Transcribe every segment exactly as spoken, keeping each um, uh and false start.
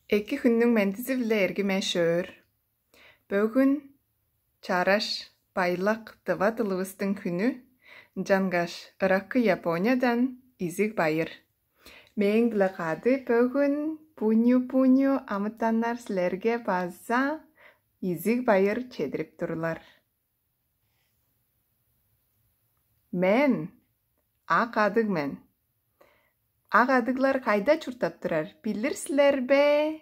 Эки хүннүң мендизи-биле эргиме шөөр. Бөгүн чараш, байлак дыва дылывыстың хүнү, ынчангаш ыраккы Япониядан изиг байыр. Мээң-биле кады бөгүн пуню-пуню амытаннар силерге база изиг байыр чедирип турлар. Мен ак адыг мен. Ак адыглар кайда чурттап турар, билир силер бе?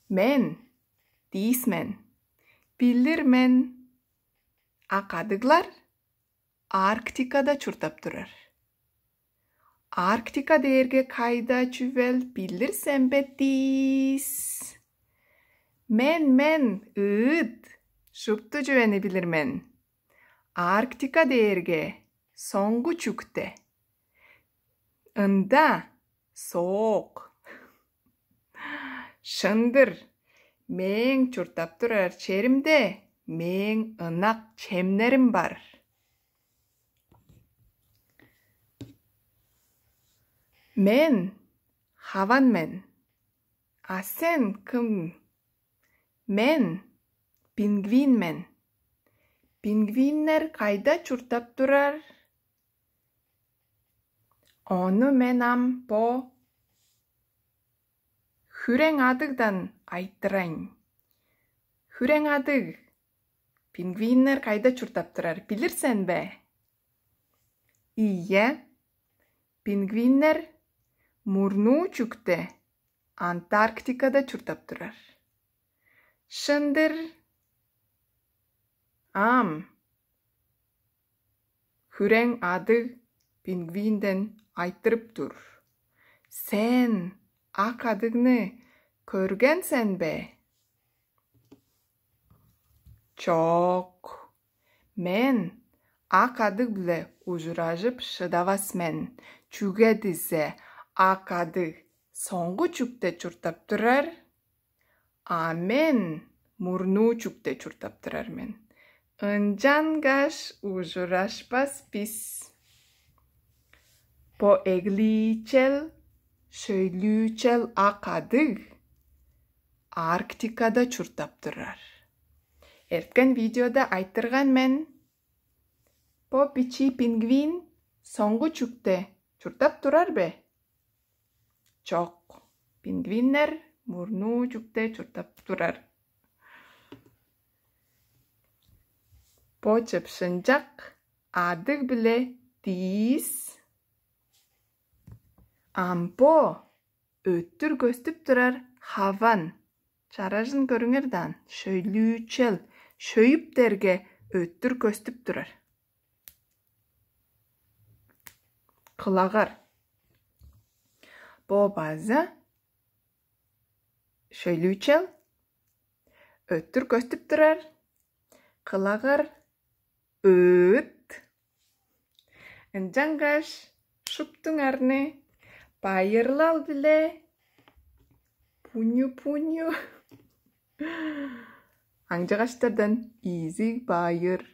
Мен диис мен. Билир мен. Ак адыглар Арктикада чурттап турар. Арктика дээрге кайда чүвел, билир сен бе, диис? Мен, мен ыыт, шупту чүвени билир мен. Арктика дээрге соңгу чүкте. Ында соок. Шындыр, мээң чурттап турар черимде мээң ынак чемнерим бар. Мен хаван мен. А сен кым? Мен пингвин мен. Пингвиннер кайда чурттап турар? Ону мен ам бо хүрең адыгдан айтырайн. Хүрең адыг, пингвиннер кайда чурттап турар, билир сен бе? Ийе, пингвиннер мурнуу чүкте Антарктикада чурттап турар. Шындыр. Ам хүрең адыг пингвинден айтырып тур. Сен ак адыгны көрген сен бе? Чок. Мен ак адыг-биле ужуражып шыдавас мен, чүге дизе ак адыг соңгу чүкте чурттап турар, а мен мурнуу чүкте чурттап турар мен. Ынчангаш ужурашпас бис. Бо эглиичел, шөйлүүчел ак адыг Арктикада чурттап турар. Эрткен видеода айтырган мен, бо бичии пингвин соңгу чүкте чурттап турар бе? Чок, пингвиннер мурнуу чүкте чурттап турар. Бо чыпшынчак адыг-биле диис. Ам бо өттүр көстүп турар хаван. Чаражын көрүңер даан, шөйлүүчел, шөйүптерге өттүр көстүп турар. Кылагар. Бо база шөйлүүчел, өттүр көстүп турар, кылагар ыыт. Ынчангаш шуптуңарны байырлал-биле, пуню-пуню. Аңчыгаштардан изиг байыр.